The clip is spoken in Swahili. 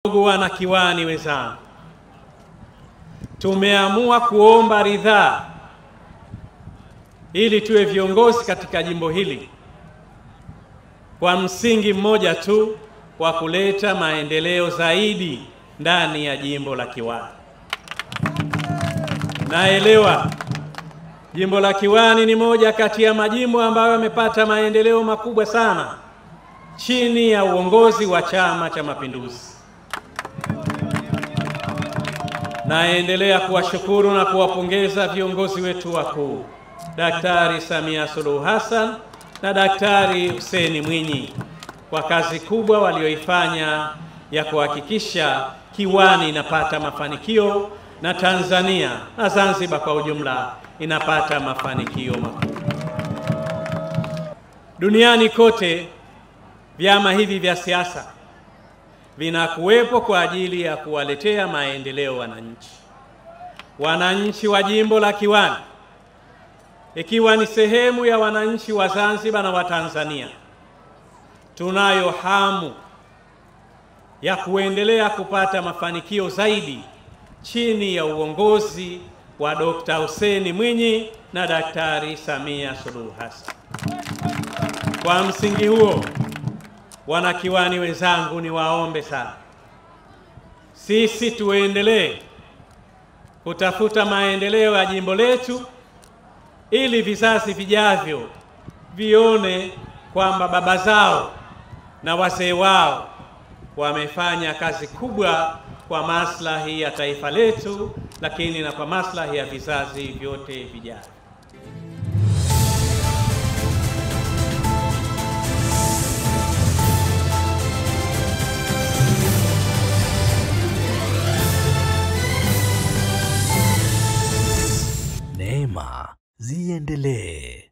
Ndugu wana Kiwani wenzangu, tumeamua kuomba ridhaa ili tuwe viongozi katika jimbo hili kwa msingi mmoja tu wa kuleta maendeleo zaidi ndani ya jimbo la Kiwani. Naelewa jimbo la Kiwani ni moja kati ya majimbo ambayo yamepata maendeleo makubwa sana chini ya uongozi wa Chama cha Mapinduzi. Naendelea kuwashukuru na kuwapongeza viongozi wetu wakuu, Daktari Samia Suluhu Hassan na Daktari Hussein Mwinyi, kwa kazi kubwa walioifanya ya kuhakikisha Kiwani inapata mafanikio na Tanzania na Zanzibar kwa ujumla inapata mafanikio makubwa. Duniani kote vyama hivi vya siasa vinakuwepo kwa ajili ya kuwaletea maendeleo wananchi. Wananchi wa jimbo la Kiwani, ikiwa ni sehemu ya wananchi wa Zanzibar na wa Tanzania, tunayo hamu ya kuendelea kupata mafanikio zaidi chini ya uongozi wa Dr. Hussein Mwinyi na Daktari Samia Suluhu Hassan. Kwa msingi huo, wanakiwani wenzangu, ni waombe sana, sisi tuendelee kutafuta maendeleo ya jimbo letu ili vizazi vijavyo vione kwamba baba zao na wazee wao wamefanya kazi kubwa kwa maslahi ya taifa letu, lakini na kwa maslahi ya vizazi vyote vijavyo. Neema ziendelee.